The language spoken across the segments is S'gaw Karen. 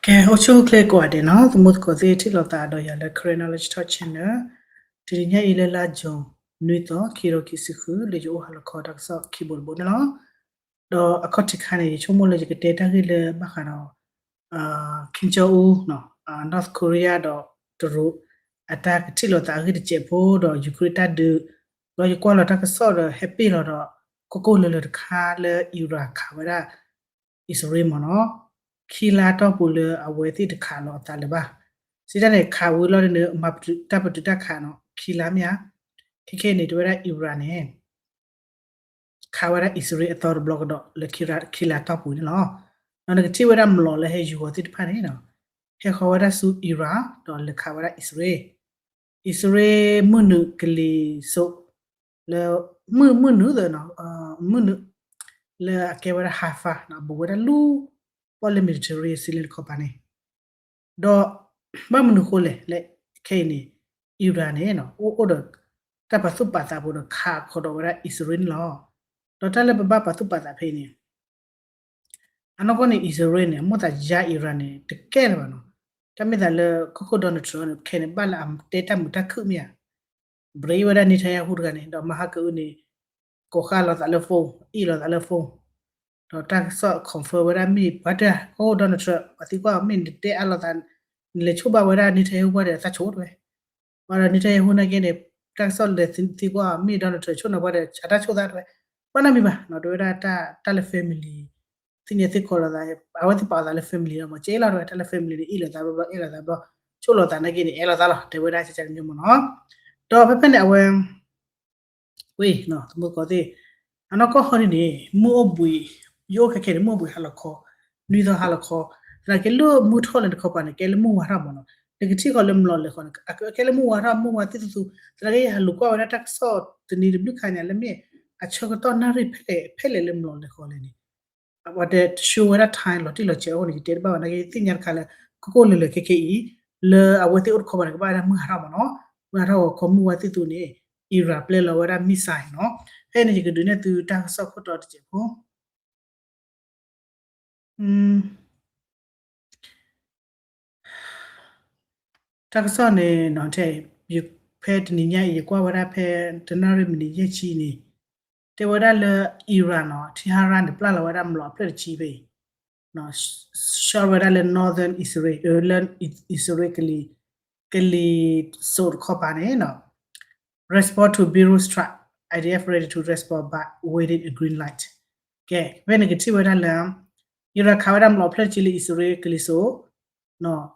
ကဲ အိၣ်ဆူၣ်အိၣ်ချ့ကိးဂၤဒဲးနီၤ သမူသကိးသ့ၣ်ထံၣ်လိာ်သးဒီးယၤလၢ Karen Knowledge Talk Channel တနံၤညါအံၤလၢလါ June နွံသီ ခံကထိခံဆံဃု လၢယအိၣ်ဟးလီၤခီတၢ်ကစီၣ်ခံဘိတဘိန့ၣ်လီၤ. ဒီးအခီၣ်ထံးခါန့ၣ် ယဆိကမိၣ်လၢယကတဲတၢ်ဂ့ၢ်လၢဘၣ်ဃးဒီး Kim Jong Un North Korea ဒီးတရူး အတၢ်ကထံၣ်လိာ်သးအဂ့ၢ်တစဲးဖိဒီး Ukraine တၢ်ဒုး ဒီးယကွၢ်လီၤတၢ်ကစီၣ်ဒီးဟဲပ့ၢ်လီၤဒီး ကိၢ်ကိၢ်လၢၤလၢၤတခါလၢ Iran ခးဝဲဒၣ် အံၣ်စရ့လးမ့ၢ်နီၤ ခံလါတီၢ်ပူၤလၢအဝဲသ့ၣ်တခးလီၤအသးလၢၤဘၣ်. စံးတၢ်န့ၣ် ခးဝံၤလီၤန့ၣ် မၤတၢ်ပတုာ်တၢ်ခးနီၤ ခံလါမ့ၢ်ဧါ. ခဲခဲအံၤန့ၣ် တဲဝဲဒၣ် Iran န့ၣ် ခးဝဲဒၣ်အံၣ်စရ့လးအသီတဘျီကဒီးလၢခံလါတီၢ်ပူၤန့ၣ်လီၤ. ဒီးနကထံၣ်ဝဲဒၣ်မျိာ်လၢဟဲယူၤဂီၤသ့ၣ်တဖၣ်န့ၣ် ဟဲဃီၤဝဲဒၣ်ဆူ Iran ဒီးလဲၤခးဝဲဒၣ်အံၣ်စရ့လး အံၣ်စရ့လးမုၢ်နုာ်ကလံၤစိး လၢ မုၢ်မုၢ်နုာ်သၢနီၤ မုၢ်နုာ် လၢအကဲဝဲဒၣ် Haifa ဘူးဝဲဒၣ်လူၤ ပီၣ်လဲၣ် Mediterranean Sea Link တခီပၤန့ၣ် ဒီး ဘၣ်မနုၤဃိလဲၣ်လၢ ခဲအံၤန့ၣ် Iran န့ၣ် အိၣ်အိၣ်ဒီး တၢ်ပာ်သူၣ်ပာ်သးဖိဒီးခးခီဒီးဝဲဒၣ်အံၣ်စရ့လးန့ၣ်လီၤ. ဒီးတၢ်လၢပဘၣ်ပာ်သူၣ်ပာ်သးဖဲအံၤန့ၣ် အနီၢ်ကီၢ်န့ၣ် အံၣ်စရ့လးန့ၣ် အမိၣ်သးယါ Iran န့ၣ် တကဲလၢၤဘၣ်နီၤ. တၢ်မ့ၢ်သးလၢကီၢ်ခိၣ် Donald Trump န့ၣ် ခဲအံၤန့ၣ် ဘၣ်လၢအတဲတၢ်မုာ်တၢ်ခုၣ်မ့ၢ်ဧါ ဘြ့ဝဲဒၣ် Netanyahu တဂၤန့ၣ် ဒီးမဟါကအုန့ၣ် ကိးဃာ်လိာ်သးလၢ phone အ့ၣ်လိာ်သးလၢ phone ဒီးတၢ်ကစီၣ် confirm ဝဲဒၣ်မ့ၢ်ပှၤတဂၤ ကီၢ်ခိၣ် Donald Trump ပှၤသံကွၢ်အီၤ မ့ၢ်နတဲအါလိာ်သး နလဲၤဆိၣ်ဘၣ်ဝဲဒၣ် Netanyahu ပှၤဒီးသးဆိၣ်တဝဲ ပှၤဒီး Netanyahu နာ်က့န့ၣ် တၢ်ကစီၣ်လဲၤသံကွၢ်အီၤ မ့ၢ် Donald Trump ဆိၣ်နၤပှၤဒီး အတၢ်ဆိၣ်သးတဝဲ ဘၣ်နီတမံၤဘၣ်နီၤ တဲဝဲဒၣ်တၢ်လၢ family သ့ၣ်ညါသ့ၣ်ကီးလိာ်သး အဝဲသ့ၣ်ပာ်အသးလၢ family လီၤမး ကဲလီၤတဝဲ တၢ်လၢ family န့ၣ် အ့ၣ်လိာ်သးဘျီဘျီ အ့ၣ်လိာ်သးဘျီ ဆိၣ်လိာ်သးနာ်က့န့ၣ် အဲၣ်လိာ်သးလီၤ တဲဝဲဒၣ်ကကတမံၤမ့ၢ်နီၤ ဒီးဖဲဖဲန့ၣ်အဝဲ ဝ့ၢ် သမူသကိးသ့ၣ် အနီၢ်ကီၢ်ဟီဒ်န့ၣ် မုၢ်အိၣ်ဘှံး ယအိၣ်ခဲခဲန့ၣ် မုၢ်အိၣ်ဘှံးဟါလီၤခီ နွံသီဟါလီၤခီ သနာ်က့လၢမုၢ်ထီၣ်လဲၤတခီပၤန့ၣ် ကဲလၢမုၢ်ဝါထီၣ်မ့ၢ်နီၤ နကထံၣ်ဃီလၢမျိာ်လဲၤဃီန့ၣ် ကဲလၢမုၢ်ဝါထီၣ် မုၢ်ဝါသ့ၣ်သူသူ သနာ်က့ယဟးလူၤကွၢ်ဝဲဒၣ်တၢ်ကစီၣ်တနံၤတဘျုးခါန့ၣ် လၢမ့ၢ် အဆၢကတီၢ်နၣ်ရံၣ်ဖဲလဲၣ် ဖဲလဲၣ်လၢမျိာ်လဲၤဃီလဲၣ်န့ၣ် အဝဲတဲတ show ဝဲဒၣ် time လီၤတံၢ်လီၤဆဲးအဃိန့ၣ် ယတဲတဘၣ်ဘၣ်နာ်က့ သ့ၣ်ညါတခါလၢ ကီၢ်ခိၣ်လၢာ်လၢာ်ခဲခဲအံၤ လၢအဝဲသ့ၣ်အိၣ်တခီပၤန့ၣ် ကဘၣ်ဝဲဒၣ်မုၢ်ဟးထီၣ်မ့ၢ်နီၤ မုၢ်ဟးထီၣ်ဂီၤခီ မုၢ်ဝါသ့ၣ်သူန့ၣ် Iran ပျဲလီၤဝဲဒၣ် missile နီၤ ဖဲန့ၣ် ယကဒုးနဲၣ်သုတၢ်ကစီၣ်ခိၣ်တီတစဲးဖိ တၢ်ကစီၣ်န့ၣ်နီၤ ထဲ ဖဲတနံၤညါအံၤ ယကွၢ်ဝဲဒၣ်ဖဲ တနၣ်ရံၣ်မံးနံးယဲၢ်ဆံန့ၣ် တဲဝဲဒၣ်လၢ Iran နီၤ Tehran န့ၣ် ပျၢ်လီၤဝဲဒၣ်မျိာ်အဖျၢၣ်တဆံဖဲအံၤ shot ဝဲဒၣ်လၢ northern Israel လၢ အံၣ်စရ့လး ကလံၤစိးတခီပၤန့ၣ်နီၤ respond to Beirut strike, I D F ready to respond but waiting a green light. ကဲ ဖဲန့ၣ်ကထံၣ်ဝဲဒၣ်လၢ Iran ခးဝဲဒၣ်မျိာ်အဖျၢၣ်တဆံလၢအံၣ်စရ့လးကလံၤစိး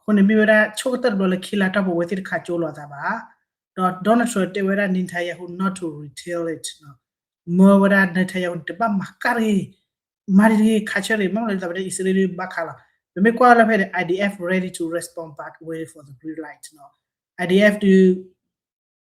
အဃိန့ၣ်မ့ၢ်ဝဲဒၣ်ဆိကတၢၢ်တဘျီလၢခံလါတီၢ်ပူၤအဝဲသ့ၣ်တခးကၠိလိာ်အသးဘၣ်. ဒီး Donald Trump တဲဝဲဒၣ် Netanyahu not to retaliate မၢဝဲဒၣ် Netanyahu န့ၣ် တဘၣ်မၤကၢ်တဂ့ၤ မၤဒံတဂ့ၤ ခးဆၢတဂ့ၤ မ့ၢ်လၢတၢ်ပတဲအံၣ်စရ့လးဒုးဘၣ်ခးလီၤ. ပမ့ၢ်ကွၢ်လၢဖဲန့ၣ် I D F ready to respond but waiting for the green light နီၤ I D F ဒုး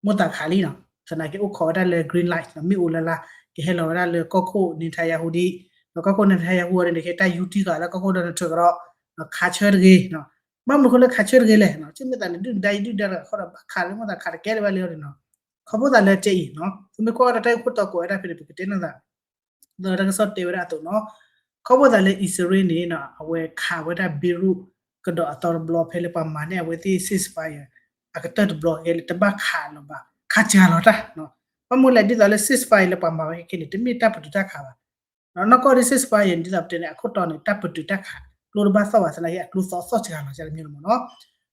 မိၣ်သးခးလံနီၤ သနာ်က့အိၣ်ခိးဝဲဒၣ်လၢ green light နီၤ မ့ၣ်အူလၢ်လၢ် ကဟဲလီၤဝဲဒၣ်လၢကီၢ်ခိၣ် Netanyahu ဒံး ဒီးကီၢ်ခိၣ် Netanyahu အံၤန့ၣ် ကဲတၢ်ယူးတံၢ်ဃာ်လၢကီၢ်ခိၣ် Donald Trump ကဒီး ခးဆၢတဂ့ၤနီၤ ဘၣ်မနုၤဃိလၢခးဆၢတဂ့ၤလဲၣ်နီၤ ကမ့ၢ်သးန့ၣ် ဒုၣ်ဒါယဒုၣ်ဒါတဂၤဃီဒီး ဘၣ်ခးလၢမိၣ်သးခးတကဲလၢၤဘၣ်လံအီၤန့ၣ်နီၤ ခီဖျိသးလၢတဲအံၤနီၤ သုမ့ၢ်ကွၢ်ဝဲဒၣ်တၢ်ဂ့ၢ်ခိၣ်တီကိးဝဲဒၣ်ဖဲန့ၣ် ပကတဲနီၤသး ဒီးတၢ်ကစီၣ်တဲဝဲဒၣ်အသိးနီၤ ခီဖျိသးလၢအံၣ်စရ့လးန့ၣ်နီၤ အဝဲခးဝဲဒၣ် Beirut ကဒီးအသီတဘျီဖဲလၢပှၤမၤန့ၢ်အဝဲသ့ၣ် ceasefire အကတၢၢ်တဘျီကဲလၢတဘၣ်ခးလၢၤဘၣ် ခးစှၤလီၤတၢ်နီၤ ဘၣ်မနုၤလဲၣ်ဒ်သိးလၢ ceasefire လၢပှၤမၤဝဲခဲခဲန့ၣ် တမ့ၢ်တၢ်ပတုာ်တၢ်ခးဘၣ် နီၢ်ကီၢ်ဒ် ceasefire ဒ်သိးပတဲန့ၣ် အခိၣ်တီန့ၣ် တၢ်ပတုာ်တၢ်ခး ကျိတဘၣ်သီၣ်ဘၣ်သနာ်က့ အကျိသီၣ်သီၣ်စှၤလီၤ ကဲတမံၤလီၤမ့ၢ်နီၤ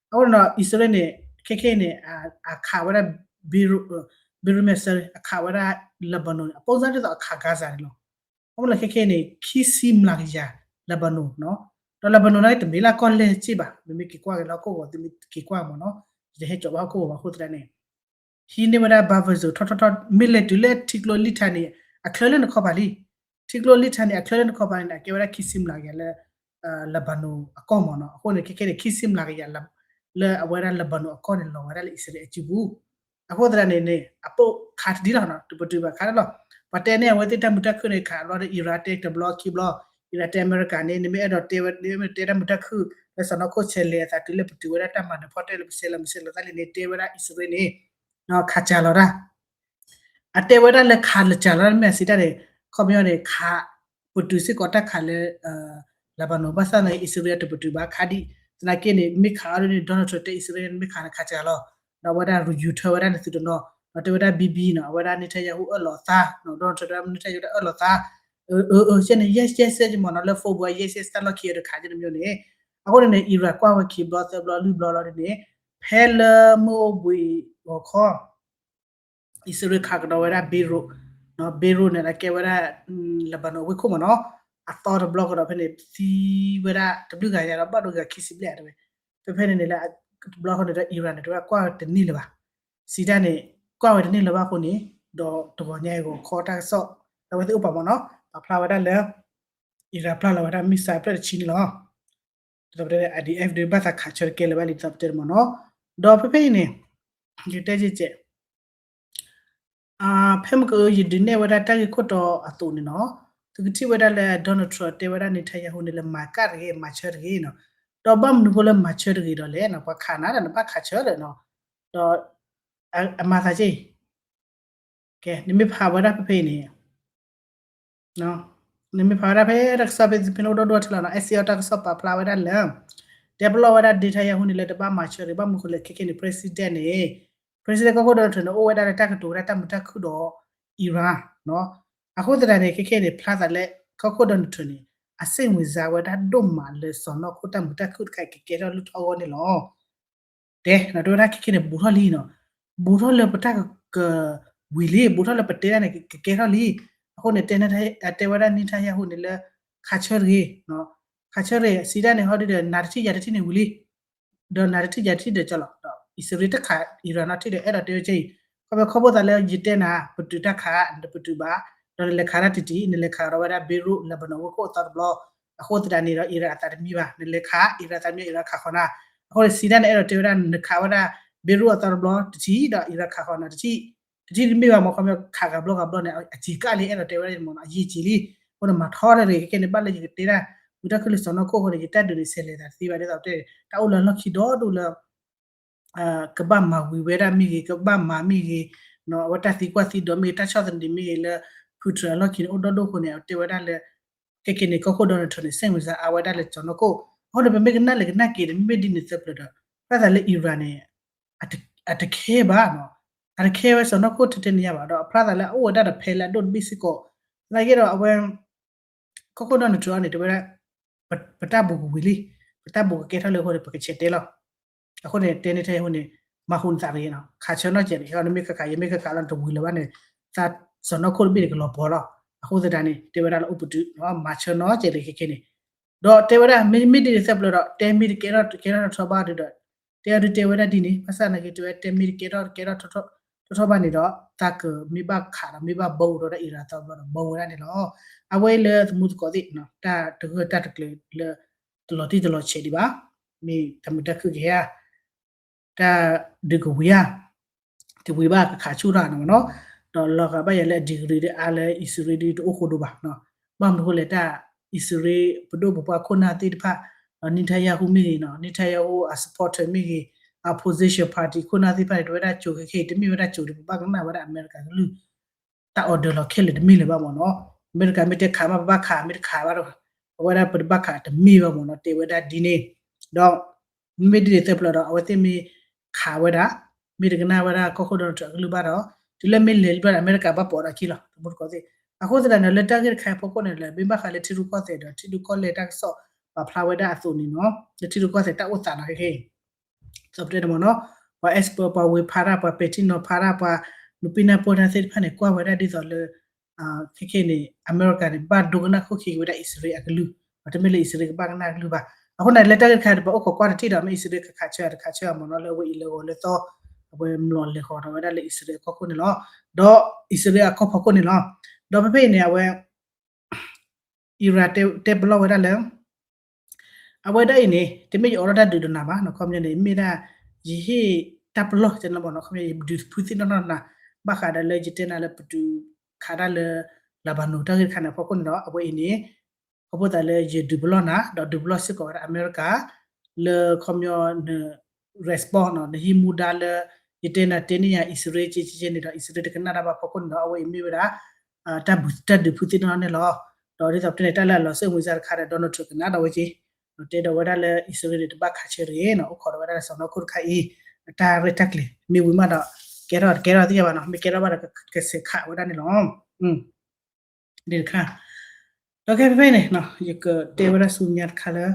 အဃိန့ၣ်ဒီး အံၣ်စရ့လးန့ၣ် ခဲခဲအံၤန့ၣ် အခးဝဲဒၣ် Beirut မ့ၢ်စၢ အခးဝဲဒၣ် Lebanon န့ၣ် အပိစၢ်ဒ်သိးအခး Gaza န့ၣ်လီၤ အဃိန့ၣ်ခဲခဲအံၤန့ၣ် ခံဆံမျးကယၤ Lebanon နီၤ ဒီး Lebanon န့ၣ်တမ့ၢ်လၢကီၢ်လဲၢ်စ့ၢ်ဘၣ် မ့မ့ၢ်က့ၤကွၢ်က့ၤလၢဟီၣ်ခိၣ်ဂီၤ သုမ့ၢ်က့ၤကွၢ်မ့ၢ်နီၤ ယတဟဲကၠီၤဘၣ်ဟီၣ်ခိၣ်ဂီၤဘၣ်အဃိသတးန့ၣ် ဟံးန့ၢ်ဝဲဒၣ် buffer zone ထီထီထီ မ့ၢ်လဲၤတုၤလၢထံကျိ Litani အချၢလၢနခီပၤလံ ထံကျိ Litani အချၢလၢနခီပၤန့ၣ် အကဲဝဲဒၣ်ခံဆံမျးကယၤလၢ Lebanon အကီၢ်မ့ၢ်နီၤ အဃိန့ၣ် ခဲခဲန့ၣ် ခံဆံမျးကယၤ လၢအဝဲဒၣ် Lebanon အကီၢ်န့ၣ် လီၤဝဲဒၣ်လၢအံၣ်စရ့လးအစုပူၤ အဃိသတးန့ၣ်န့ၣ် အပိၢ်ခးတဒ်လီၤနီၤ တပတုာ်ဘၣ်ခးတလီၤ ပှၤတဲန့ၢ်အဝဲသ့ၣ်တၢ်မုာ်တၢ်ခုၣ်န့ၣ် ခးဘျီဒီး Iran တဲတဘျီခံဘျီ Iran တဲအမဲရကၤန့ၣ် နမ့ၢ်အဲၣ်ဒိးတဲဝဲ နမ့ၢ်တဲတၢ်မုာ်တၢ်ခုၣ် လၢစီၤနီၢ်ခိၣ်ဆဲးလဲၤအသးတုၤလၢပတုာ်ဝဲဒၣ်တၢ်မၤနၢၤဖီတဲလၢပဆဲးလီၤမုၢ်ဆဲးလီၤသးလံန့ၣ် တဲဝဲဒၣ်အံၣ်စရ့လးန့ၣ် ခးစှၤလီၤတၢ် အတဲဝဲဒၣ်လၢခးလၢစှၤလီၤတၢ်မ့ၢ်အစံးတၢ်န့ၣ် ခီပညီန့ၣ် ခးပတုာ်စ့ၢ်ကီးတၢ်ခးလၢ Lebanon ဘၣ်ဆၣ်သနာ်က့ အံၣ်စရ့လးတပတုာ်ဘၣ်ခးဒံး သနာ်က့န့ၣ် မ့ၢ်ခးအီၤဒ်န့ၣ် Donald Trump တဲအံၣ်စရ့လးန့ၣ် မ့ၢ်ခးန့ၣ်ခးစှၤလီၤ, ဒီးအဝဲဒၣ် ယူၤထၢဝဲဒၣ်န့ၣ်သုတနီၤ, ဒီးတဲဝဲဒၣ် Bibi နီၤ အဝဲဒၣ် Netanyahu အၢၣ်လီၤသး, Donald Trump တဲဝဲဒၣ် Netanyahu အၢၣ်လီၤသး, အၢ အၢ ယဲန့ၣ် yes yes yes မ့ၢ်နီၤ လၢ phone ပူၤ yes yes တၢ်လီၢ်ခံအတခးကဲတမံၤန့ၣ်, အဃိန့ၣ်န့ၣ် Iran ကွၢ်ဝဲခံဘျီသၢဘျီလွံၢ်ဘျီလီၤဒ်န့ၣ်, ဖဲလၢမုၢ်အိၣ်ဘှံးဂီၤခီ အံၣ်စရ့လးခးကဒီးဝဲဒၣ် Beirut, Beirut န့ၣ် ကဲဝဲဒၣ် Lebanon အဝ့ၢ်ခိၣ်မ့ၢ်နီၤ, အသီတဘျီကဒီးဖဲန့ၣ် သံဝဲဒၣ်တဘျုးဂၤညါဒီး ဘၣ်ဒိဂၤခံဆံဘျဲၣ်တဲဝဲ, ဖဲဖဲန့ၣ်န့ၣ်လၢ တဘျီဃီန့ၣ်ဒီး Iran န့ၣ် တဲဝဲကွၢ်တန့ၢ်လၢၤဘၣ်, စံးတၢ်န့ၣ် ကွၢ်ဝဲတန့ၢ်လၢၤဘၣ်အဃိန့ၣ်, ဒီးတဂီၤညါအံၤဂီၤခီတၢ်ကစီၣ် အဝဲသ့ၣ်အိၣ်ပာ်မ့ၢ်နီၤ ပာ်ဖျါဝဲဒၣ်လၢ Iran ပျၢ်လီၤဝဲဒၣ် missile ဖျၢၣ်တဆံန့ၣ်လီၤ. ဒီးပတဲ IDF ဒုးဘၣ်သးခးဆၢတကဲလၢၤဘၣ်လံ ဒီးပတဲမ့ၢ်နီၤ, ဒီးဖဲဖဲအံၤန့ၣ် ယတဲကဲကဲ ဖဲမ့ၢ်ကယဒုးနဲၣ်ဝဲဒၣ်တၢ်ဂ့ၢ်ခိၣ်တီအသိးန့ၣ်နီၤ, သုကထံၣ်ဝဲဒၣ်လၢ Donald Trump တဲဝဲဒၣ် Netanyahu န့ၣ် လၢမၤကၣ်တဂ့ၤ မၤဆၢတဂ့ၤနီၤ, ဒီးဘၣ်မနုၤဃိလၢမၤဆၢတဂ့ၤဒီးလဲၣ်နီၤ, ပှၤခးနၤဒီးနဘၣ်ခးဆၢဒီးနီၤ, ဒီး အမၤသးက့ ကဲ နမ့ၢ်ဖးဝဲဒၣ်ဖဲဖဲအံၤန့ၣ် နမ့ၢ်ဖးဝဲဒၣ်ဖဲတၢ်ကစီၣ်ဖဲသုဖဲန့ၣ်အိၣ်ဒီဒူၣ်ထဲလီၤနီၤ, Axios တၢ်ကစီၣ်ပာ်ဖျါဝဲဒၣ်လၢ တဲပလီၢ်ဝဲဒၣ် Netanyahu န့ၣ်လၢတဘၣ်မၤဆၢတဂ့ၤ, ဘၣ်မနုၤဃိလဲၣ် ခဲခဲန့ၣ် president န့ၣ် president ကီၢ်ခိၣ် Donald Trump န့ၣ် အိၣ်ဝဲဒၣ်လၢတၢ်ကတိၤဝဲဒၣ်တၢ်မုာ်တၢ်ခုၣ်ဒီး Iran နီၤ, အဃိသတးန့ၣ် ခဲခဲန့ၣ် ဖျါသးလၢ ကီၢ်ခိၣ် Donald Trump န့ၣ် အစ့ၣ်မုာ်စါဝဲဒၣ်ဒိၣ်မးလၢစီၢ်နီၤခိၣ်တၢ်မုာ်တၢ်ခုၣ်တခါအံၤကကဲထီၣ်လၢထီၣ်အဂီၢ်န့ၣ်လီၤ. တဲ တဲဝဲဒၣ်ခဲခဲန့ၣ် ဘူးထီၣ်လံနီၤ, ဘူးထီၣ်လၢပတၢ်ကဝံၤလံ, ဘူးထီၣ်လၢပတဲဒၣ်န့ၣ် ကကဲထီၣ်လံ. အဃိန့ၣ် တဲ တဲဝဲဒၣ် Netanyahu န့ၣ်လၢ ခးဆၢတဂ့ၤ, ခးဆၢတဂ့ၤ စံးတၢ်န့ၣ် ဟီဒုဒီး နၤတထံၣ်ယၤတထံၣ်န့ၣ်ဝံၤလံ ဒီးနၤတထံၣ်ယၤတထံၣ်ဒီးကၠီလီၤ. ဒီးအံၣ်စရ့လးတခး Iran နီၤ ထံၣ်ဒီးအဲၣ်ဒိးတဲဝဲကဲအံၤ, ခီဖျိခီဖျိသးလၢယတဲနၤ ပတုာ်တၢ်ခး ပတုာ်ဘၣ်, ဒီးနလဲၤခးတၢ်တံၢ်တံၢ် နလဲၤခးဒီးဝဲဒၣ် Beirut Lebanon ဝ့ၢ်ခိၣ်အသီတဘျီ, အဃိသတးန့ၣ်ဒီး Iran အသးတမံဘၣ်, နလဲၤခး Iran သးမံ Iran ခးဃီနၤ, အဃိန့ၣ် စံးတၢ်န့ၣ် အဲၣ်ဒိးတဲဝဲဒၣ် နခးဝဲဒၣ် Beirut အသီတဘျီတထံၣ် ဒီး Iran ခးဃီနၤတထံၣ်, တထံၣ်တမ့ၢ်ဘၣ်မ့ၢ် ခီဖျိခးဂၤဘျီဂၤဘျီန့ၣ် အစံးကၣ်လံ အဲၣ်ဒိးတဲဝဲဒၣ်မ့ၢ်နီၤ အယံာ်ကံာ်လံ, အဃိန့ၣ် မၤထီတဂ့ၤ ခဲခဲန့ၣ် ဘၣ်လၢယကတဲဒၣ် မုာ်တၢ်ခုၣ်လၢစီၢ်နီၤခိၣ်အဃိန့ၣ် ယတၢ်ဒုးန့ၣ် ဆဲးလဲၤသးတသ့ဘၣ် ဒ်သိးတဲ တၢ်အိၣ်လၢအလီၢ်ခံဒီဒူၣ်လၢ ကဘၣ်မၤဝံၤဝဲဒၣ်မ့ၢ်ဂ့ၤ ကဘၣ်မၤမ့ၢ်ဂ့ၤ, အဝဲတၢ်သံကွၢ်သံဒိးမ့ၢ်ဂ့ၤ တၢ်ဆီၣ်သနံးမ့ၢ်ဂ့ၤလၢ ဖုထြဲးအလီၢ်ခံန့ၣ် အိၣ်ဒီဒူၣ်အဃိန့ၣ် အတဲဝဲဒၣ်လၢ ခဲခဲန့ၣ် ကီၢ်ခိၣ် Donald Trump န့ၣ် စ့ၣ်မုာ်စါအါဝဲဒၣ်လၢစီၢ်နီၤခိၣ်, အဃိန့ၣ် ပမ့ၢ်ကနၣ်လဲၤကနၣ်က့ၤ တမ့မ့ၢ်ဒ်န့ၣ်သၢပျၢၤဒီး ဖျါသးလၢ Iran န့ၣ် အတခဲဘၣ်နီၤ, အတခဲဝဲစီၢ်နီၤခိၣ်ထဲထဲန့ၣ်ညါဘၣ် ဒီးအဖျါသးလၢအအိၣ်ဝဲဒၣ်ဒီးဖဲလၢအဒိၣ်တဘ့ၣ်စ့ၢ်ကီး, သနာ်က့ဒီးအဝဲ ကီၢ်ခိၣ် Donald Trump န့ၣ် တဲဝဲဒၣ် ပတၢ်ဘူးကဝံၤလံ, ပတၢ်ဘူးကကဲထီၣ်လၢအဃိန့ၣ် ပကဆဲးတဲလီၤ. အဃိန့ၣ် တဲန့ၢ်ထဲအဃိန့ၣ် မၤဟူးနသးတဂ့ၤနီၤ, ခးဆၢနီၢ်ကဲးန့ၣ် နမ့ၢ်ခးခး ယမ့ၢ်ခးခးလီၤ တဝံၤလၢၤဘၣ်န့ၣ် သးစီၢ်နီၤခိၣ်တဘ့ၣ်န့ၣ် ကလီၤပှီၤလီၤ. အဃိသတးန့ၣ် တဲဝဲဒၣ်လၢအိၣ်ပတုာ် မၤဆၢနီၢ်ကဲးလံခဲခဲန့ၣ်, ဒီးတဲဝဲဒၣ် မ့မ့ၢ်ဒ်န့ၣ်သၢပျၢၤဒီး တဲမ့ၢ်တကဲထီၣ်တကဲထီၣ်ထီထီၣ်ဘၣ်ဒီး တဲအဒုးတဲဝဲဒၣ်ဒ်န့ၣ် ဘၣ်ဆၣ်သနာ်က့ တဲဝဲတဲမ့ၢ်တကဲထီၣ်တကဲထီၣ်ထီထီၣ်ဘၣ်န့ၣ်ဒီး သးကမ့ၢ်ဘၣ်ခးဒီးမ့ၢ်ဘၣ်ဘီဝဲဒီး Iran သီတဘျီဒီး ဘီဝဲဒၣ်န့ၣ်လီၤ. အဝဲလၢသမူသကိးသ့ၣ် တၢ်တဂၢၢ်တၢ်တကျၢၤလၢ တလီၤတံၢ်တလီၤဆဲးဒံးဘၣ်, မ့ၢ်တၢ်မုာ်တၢ်ခုၣ်ကဟဲဧါ တၢ်ဒုးကဝံၤဧါ, တဝံၤဘၣ်ကခးဆူၣ်ထီၣ်နီၤနီၤ, ဒီးလီၤဂာ်ဘၣ်ယၤလၢအ degree ဒီးအါလၢအံၣ်စရ့လးဒုးတအိၣ်ဃိဒိဘၣ်, ဘၣ်မနုၤဃိလဲၣ် တၢ်အံၣ်စရ့လးပဒိၣ်ပပှၢ်ခိၣ်နၢ်သ့ၣ်တဖၣ်, Netanyahu မ့ၢ်ဂ့ၤနီၤ Netanyahu အ supporter မ့ၢ်ဂ့ၤ, opposition party ခိၣ်နၢ်သ့ၣ်တဖၣ်န့ၣ် တဝဲဒၣ်ကၠိခဲခဲအံၤ တမ့ၢ်ဝဲဒၣ်ကၠိဒီး ပဘၣ်ကနၣ်ဝဲဒၣ်အမဲရကၤကလုၢ် တၢ် order လီၤခဲလၢာ်တမ့ၢ်လၢၤဘၣ်မ့ၢ်နီၤ, အမဲရကၤမ့ၢ်တဲခးမး ပဘၣ်ခး မ့ၢ်တခးဘၣ်ဒီး အဝဲဒၣ်ပတဘၣ်ခးတမ့ၢ်ဘၣ်မ့ၢ်နီၤ တဲဝဲဒၣ်ဒ်န့ၣ်, ဒီး မ့မ့ၢ်ဒ်န့ၣ်သၢပျၢၤဒီး အဝဲသ့ၣ်မ့ၢ်ခးဝဲဒၣ်, မ့ၢ်တကနၣ်ဝဲဒၣ်ကီၢ်ခိၣ် Donald Trump အကလုၢ်ဘၣ်ဒီး တုၤလၢမ့ၢ်လဲၤလံဘျီဒီး အမဲရကၤဘၣ်ပိာ်ဒီးခံလီၤ သမူသကိးသ့ၣ်, အဃိသတးန့ၣ် လၢတၢ်ဂ့ၢ်တခါအံၤဖီခိၣ်န့ၣ်လၢ မ့ၢ်ဘၣ်ဃးလၢထံရူၢ်ကီၢ်သဲးဒီး ထံရူၢ်ကီၢ်လဲၢ်တၢ်ကစီၣ်ပာ်ဖျါဝဲဒၣ်အသိးန့ၣ်နီၤ လၢထံရူၢ်ကီၢ်သဲးတၢ်အိၣ်သးနီၤခဲခဲအံၤ သိးပတဲန့ၣ်မ့ၢ်နီၤ, ပှၤ expert ပှၤဝ့ၤဖးတၢ် ပှၤပဲာ်ထံနီၤဖးတၢ် ပှၤနုာ်ပံနၢ်ပၢၢ်တၢ်သ့ၣ်တဖၣ်န့ၣ် ကွၢ်ဝဲဒၣ်ဒ်သိးလၢ ခဲခဲန့ၣ် အမဲရကၤန့ၣ် ဘၣ်ဒိကနၣ်ခိၣ်ခံက့ၤဝဲဒၣ်အံၣ်စရ့လးအကလုၢ်, ဒီးတမ့ၢ်လၢအံၣ်စရ့လးကဘၣ်ကနၣ်အကလုၢ်ဘၣ်. အဃိန့ၣ် လၢတၢ်ဂ့ၢ်တခါဒီး ပအိၣ်ခိးကွၢ်တထံၣ်ဒီး မ့ၢ်အံၣ်စရ့လးကခးဆၢတခးဆၢမ့ၢ်နီၤ လၢအဝဲအံၤလၢဂီၤလၢသီ အဝဲမျိာ်လဲၤဃီၤဒီးဝဲဒၣ်လၢအံၣ်စရ့လးအကီၢ်ခိၣ်န့ၣ်လီၤ. ဒီးအံၣ်စရ့လးအကီၢ်ဖီခိၣ်န့ၣ်လီၤ. ဒီးဖဲဖဲအံၤန့ၣ် အဝဲ Iran တဲပလီၢ်ဝဲဒၣ်လၢ အဝဲဒၣ်အံၤန့ၣ် တမ့ၢ်ယအိးထီၣ်တၢ်ဒုးဒီးနၤဘၣ်နီၤ, ခီပညီန့ၣ် မ့ၢ်ဒၣ် ယဟ့ၣ်တၢ်ပလီၢ် ခီပညီ ယဒုးဖုးသ့ၣ်နီၣ်ထီၣ်နၤ ဘၣ်ဃးဒီးလၢယတဲနၤလၢပတုာ်ခးတၢ်လၢ Lebanon တၢ်ဂ့ၢ်တခါန့ၣ်အဖီခိၣ်န့ၣ်ဒီး အဝဲအံၤန့ၣ် ခီဖျိသးလၢယဒုးပလီၢ်နၤ ဒီးဒုးပလီၢ်စ့ၢ်ကီးဝဲဒၣ်အမဲရကၤ လၢခီပညီန response နီၤ နဟံးမူဒါလၢ ယတဲနၤတဲန့ၢ်ယၤ အံၣ်စရ့လးကဲကဲန့ၣ်ဒီး အံၣ်စရ့လးတကနၣ်တၢ်ဘၣ်ဖီခိၣ်န့ၣ်ဒီး အဝဲအံၤမ့ၢ်ဝဲဒၣ် တၢ်ဒုးဖုးသ့ၣ်နီၣ်န့ၣ်လီၤ. ဒီးဒ်သိးပတဲန့ၣ် တၢ်လၢအလီၤစ့ၣ်မုာ်စါတခါဒီး Donald Trump ကနၣ်ဒီးဝဲက့ၤ တဲဒီးဝဲဒၣ်လၢအံၣ်စရ့လးန့ၣ် တဘၣ်ခးဆၢတဂ့ၤနီၤ, အိၣ်ခိးဒီးဝဲဒၣ်လၢစီၢ်နီၤခိၣ်တခါအံၤ အတၢ်ရဲၣ်တၢ်ကျဲၤ မ့ၢ်ဝံၤမးဒီး ကဲထီၣ်တကဲထီၣ်သ့ၣ်ညါဘၣ်နီၤ, မ့ၢ်ကဲထီၣ်ဘၣ်ဒီးကဆဲးခးဝဲဒၣ်န့ၣ်လီၤ. ဒ်တခါ ဒီးကဲဖဲဖဲန့ၣ် ယကတဲဝဲဒၣ်ဆူညါတခါလၢ